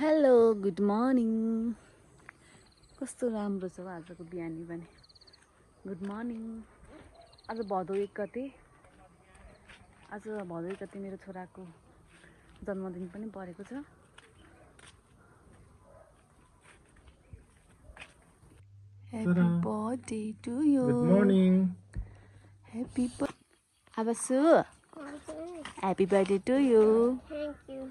Hello good morning. कस्तो राम्रो छ आजको बिहानी पनि। Good morning. आज भदौ 1 गते। आज भदौ 1 गते मेरो छोराको जन्मदिन पनि परेको छ। Happy birthday to you. Good morning. Happy Abasu. Happy birthday to you. Thank you.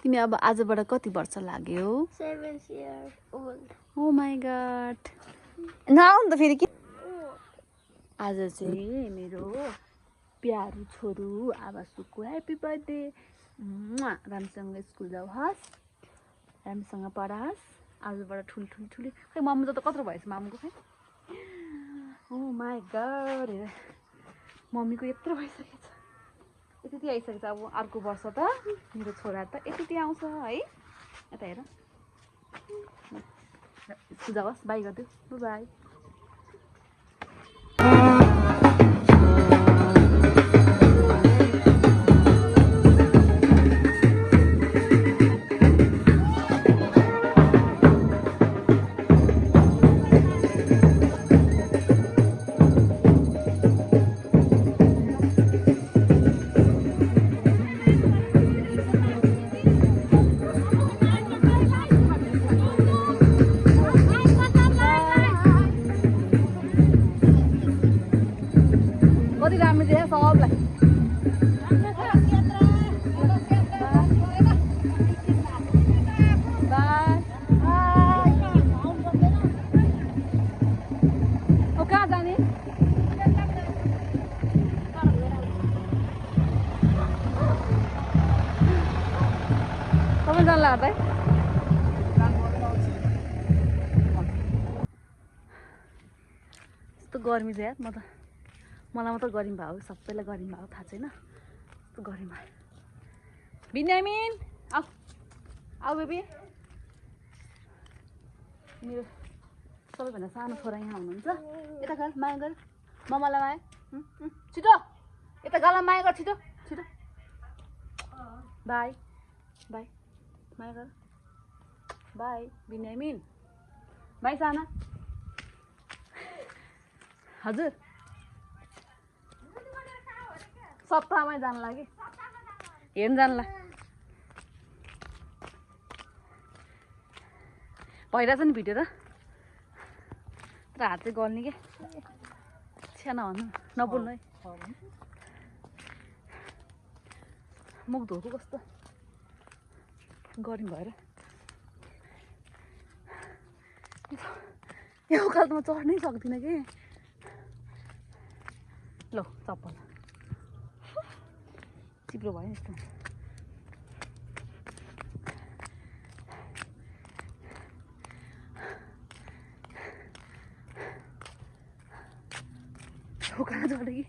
तिमी अब आजबाट कति वर्ष लाग्यो? 7 years old. Oh my god. नआउनु त फेरि के? आज चाहिँ मेरो प्यारो छोरो आबासुको ह्यापी बर्थडे। राम्रोसँग स्कुल जाओस्, राम्रोसँग पढास्। आजबाट ठुली खै मामु त कत्रो भएछ मामुको खै? ओ माई गॉड। मम्मीको यत्रो भइसकेछ। यति आइसकेछ। अब अर्को वर्ष त मेरो छोरा त यति आउँछ है। यता हेर। स्कुल जाओस्। बाई गरिदिऊ। बाई। कति राम्रो थियो सबलाई। अब कहाँ जाने? तपाईँ जानु लाग्दा है? यस्तो गर्मी छ यार। मलाई मात्र गरिम भयो, सबैलाई गरिम भयो थाहा छैन। यस्तो गरिम भयो। बिन्यामिन आऊ आऊ बेबी। मेरो सबैभन्दा सानो छोरा यहाँ हुनुहुन्छ। यता गर माया गर। मम्मालाई माया। छिटो यता गाला माया गर। छिटो छिटो। बाई बाई माया गर। By Binyamin. बाई साना। हजुर सप्ताहमै जानु लागि हेर्नु जानुला भइरहेछ नि भिडियो त। तर हात चाहिँ गर्ने के छ्या नभन्नु नबोल्नु है। मुख धोको कस्तो गरिम भएर यो उकालो त म चढ्नै सक्दिनँ कि। ल चप्पल चिप्लो भयो नि यस्तो। कहाँ चढ्यो कि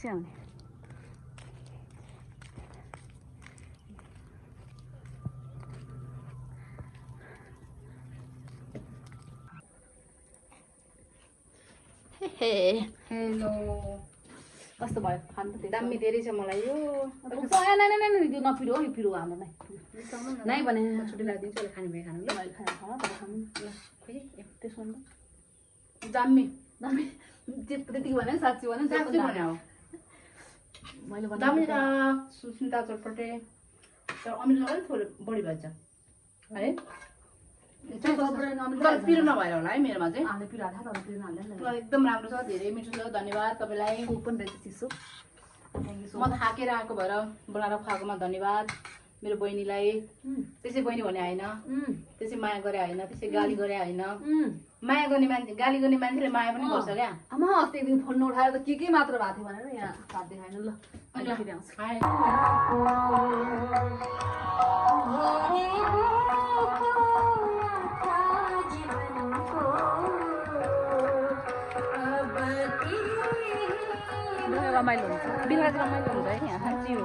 स्या हुने। हेलो कस्तो भयो खानु त? दामी धेरै छ मलाई यो त्यो नपिरो हो। यो पिरो हाम्रो नै नै भने छुट्टी लगाइदिन्छु अहिले खाने भए खानु ल खानु त्यसमा दामी दामी त्यति भने साँच्ची भने साँच्चै भने हो मैले दामी छ। सुस्मिता चटपटे तर अमिलो पनि थोरै बढी भएछ है। तर पिरो नभएर होला है मेरोमा चाहिँ। एकदम राम्रो छ, धेरै मिठो छ। धन्यवाद तपाईँलाई। कोक पनि रहेछ चिसो। थ्याङ्क यू सो म थाकेर आएको भएर बनाएर खुवाएकोमा धन्यवाद। मेरो बहिनीलाई त्यसै बहिनी भने होइन, त्यसै माया गरे होइन, त्यसै गाली गरे होइन। माया गर्ने मान्छे गाली गर्ने मान्छेले माया पनि गर्छ क्या। आमा अस्ति एक दिन फोन नउठाएर त के मात्र भएको थियो भनेर यहाँ साथ देखाएन। ल अहिले फेरि आउँछु। रमाइलो हुन्छ। बेलुका चाहिँ रमाइलो हुन्छ है यहाँ साँच्ची हो।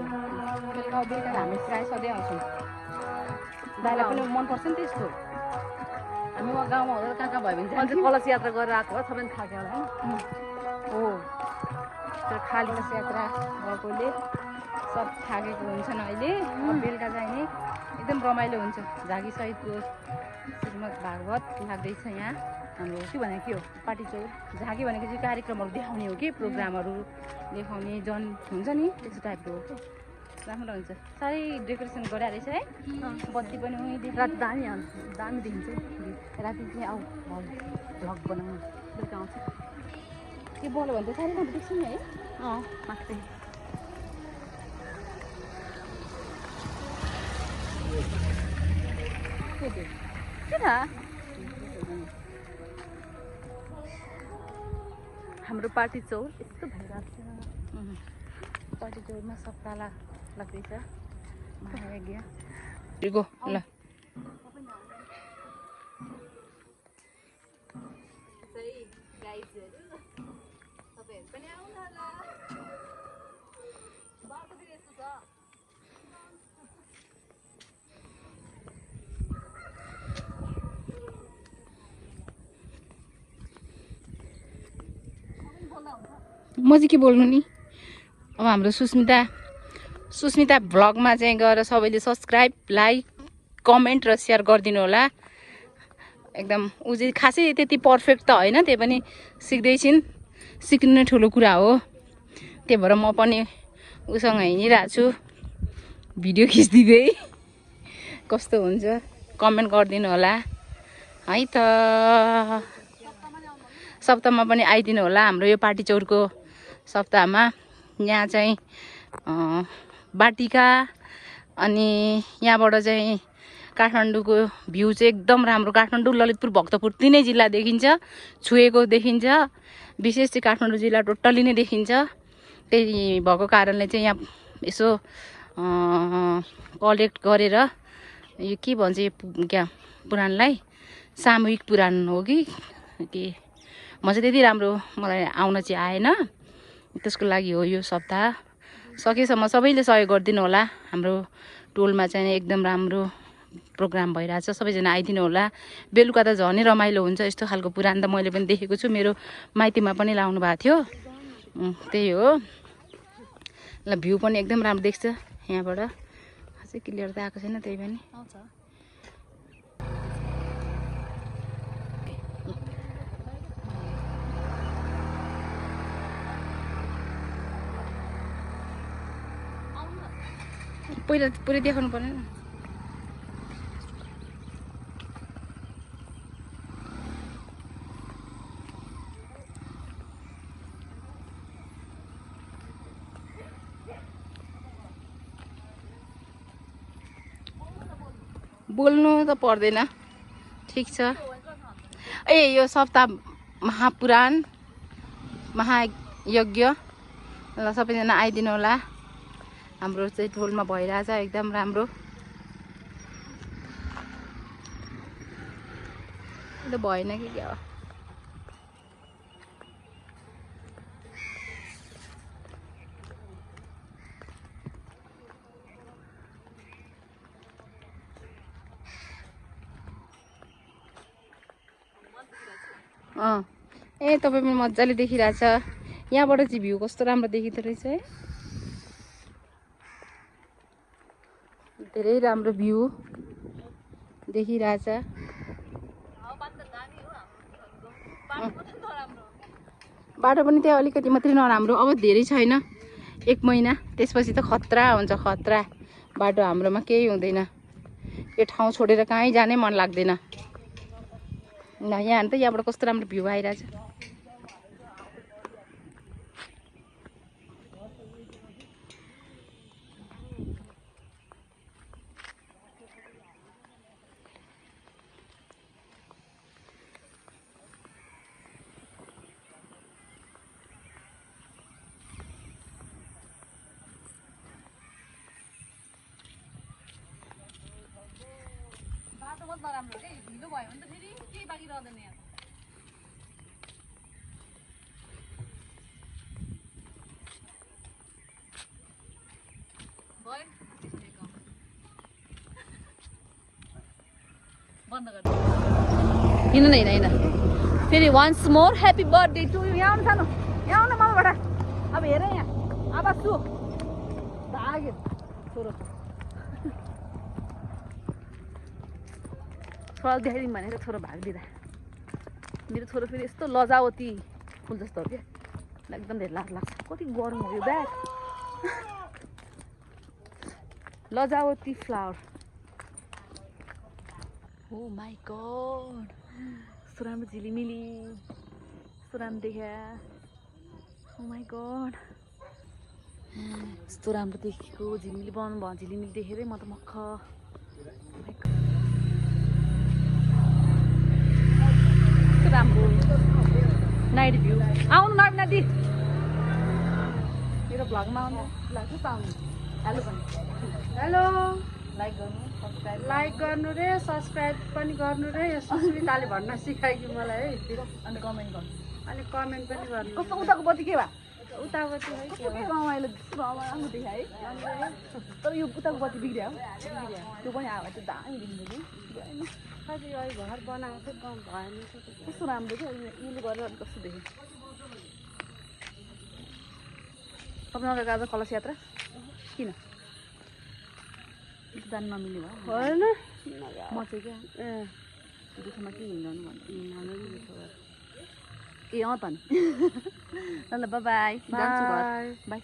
बेलुका हामी प्रायः सधैँ आउँछौँ। दाइलाई पनि मनपर्छ नि त्यस्तो। हामी वहाँ गाउँमा हुँदा कहाँ भयो भने चाहिँ कलश यात्रा गरेर आएको हो। सबैले थाक्यो होला होइन। हो त्यो खाली कलश यात्रा गएकोले सब थाकेको हुन्छन् अहिले। बेलुका चाहिँ नि एकदम रमाइलो हुन्छ। झागी सहितको श्रीमद् भागवत लाग्दैछ यहाँ हाम्रो के भने के हो पार्टी चौर। झागी भनेको चाहिँ कार्यक्रमहरू देखाउने हो कि प्रोग्रामहरू देखाउने जन हुन्छ नि त्यस्तो टाइपको हो कि राम्रो हुन्छ। साह्रै डेकोरेसन गरे रहेछ है बत्ती पनि उहीँदेखि राति दामी दामी देखिन्छ राति चाहिँ आऊ भ्लग बनाउनु बेलुका आउँछ के बोल्यो भने त साह्रै राम्रो देख्छ नि है। माथि के थाहा हाम्रो पार्टी चौर यस्तो भइरहेको छ। पार्टी चौरमा सप्ताह लाग्दैछ महायज्ञ गो ल म चाहिँ के बोल्नु नि। अब हाम्रो सुस्मिता भ्लगमा चाहिँ गएर सबैले सब्सक्राइब लाइक कमेन्ट र सेयर गरिदिनु होला। एकदम ऊ चाहिँ खासै त्यति पर्फेक्ट त होइन त्यही पनि सिक्दैछिन् सिक्नु नै ठुलो कुरा हो। त्यही भएर म पनि उसँग हिँडिरहेको छु भिडियो खिचिदिँदै कस्तो हुन्छ कमेन्ट गरिदिनु होला है त। सप्ताहमा पनि आइदिनु होला हाम्रो यो पार्टी चौरको सप्ताहमा। यहाँ चाहिँ बाटिका अनि यहाँबाट चाहिँ काठमाडौँको भ्यू चाहिँ एकदम राम्रो। काठमाडौँ ललितपुर भक्तपुर तिनै जिल्ला देखिन्छ छुएको देखिन्छ। विशेष चाहिँ काठमाडौँ जिल्ला टोटल्ली नै देखिन्छ। त्यही भएको कारणले चाहिँ यहाँ यसो कलेक्ट गरेर यो के भन्छ यो क्या पुराणलाई सामूहिक पुराण हो कि के म चाहिँ त्यति राम्रो मलाई आउन चाहिँ आएन त्यसको लागि हो यो सप्ताह। सकेसम्म सबैले सहयोग गरिदिनु होला। हाम्रो टोलमा चाहिँ एकदम राम्रो प्रोग्राम भइरहेछ सबैजना आइदिनु होला। बेलुका त झनै रमाइलो हुन्छ। यस्तो खालको पुराण त मैले पनि देखेको छु मेरो माइतीमा पनि लाउनु भएको थियो। त्यही हो ल भ्यू पनि एकदम राम्रो देख्छ यहाँबाट। अझै क्लियर त आएको छैन त्यही पनि आउँछ। पहिला पुरै देखाउनु पर्दैन। बोल्नु त पर्दैन ठिक छ। ए यो सप्ताह महापुराण महायज्ञ ल सबैजना आइदिनु होला। हाम्रो चाहिँ टोलमा भइरहेछ एकदम राम्रो। त भएन कि क्या हो ए तपाईँ पनि मजाले देखिरहेछ। यहाँबाट चाहिँ भ्यू कस्तो राम्रो देखिँदो रहेछ है। धेरै राम्रो भ्यू देखिरहेछ। बाटो पनि त्यहाँ अलिकति मात्रै नराम्रो अब धेरै छैन 1 महिना त्यसपछि त खतरा हुन्छ खतरा बाटो। हाम्रोमा केही हुँदैन यो ठाउँ छोडेर कहीँ जानै मन लाग्दैन। ल यहाँ त यहाँबाट कस्तो राम्रो भ्यू आइरहेछ। नराम्रो के ढिलो भयो भने त फेरि केही बाँकी रहँदैन यहाँ। बन्द गर्नु हिँड्नु न हिँड फेरि once more happy birthday to you. यहाँ आउनु सानो यहाँ आउनु मबाट अब हेर यहाँ आवाज छु भाग्यो छोरो छोरा देखाइदिउँ भनेर छोरो भागिदिँदा मेरो छोरो फेरि यस्तो लजावती फुल जस्तो हो क्या एकदम धेरै लाज लाग्छ कति गरम हो यो ब्याग लजावती फ्लावर ओ माई गॉड यस्तो राम्रो झिलिमिली यस्तो राम्रो देखा ओ माई गॉड यस्तो राम्रो देखेको झिलिमिली बनाउनु भयो झिलिमिली देखेरै म त मक्ख यस्तो राम्रो नाइट भ्यू आउनु नर्मिना दी मेरो भ्लगमा आउनु लाग्छ त आउनु हेलो पनि हेलो लाइक गर्नु रे सब्सक्राइब पनि गर्नु रे सुस्मिताले भन्न सिकायो कि मलाई है अनि कमेन्ट गर्नु अनि कमेन्ट पनि गर्नु कस्तो उताको बत्ती के भए उतापट्टि है कस्तो के रमाइलो राम्रो देख्यो है तर यो उताको बत्ती बिग्रियो त्यो पनि आयो त्यो दामी देखिन्छ कि कति अहिले घर बनाएको थियो भएन कस्तो राम्रो थियो यसले गरेर अलिक कस्तो देख्यो तपाईँ नगएको आज कलश यात्रा किन जानु नमिल्ने भयो होइन म चाहिँ क्या दुःखमा के हिँड्नु भन्नु ए अँ त नि ल ल बाई जान्छु घर बाई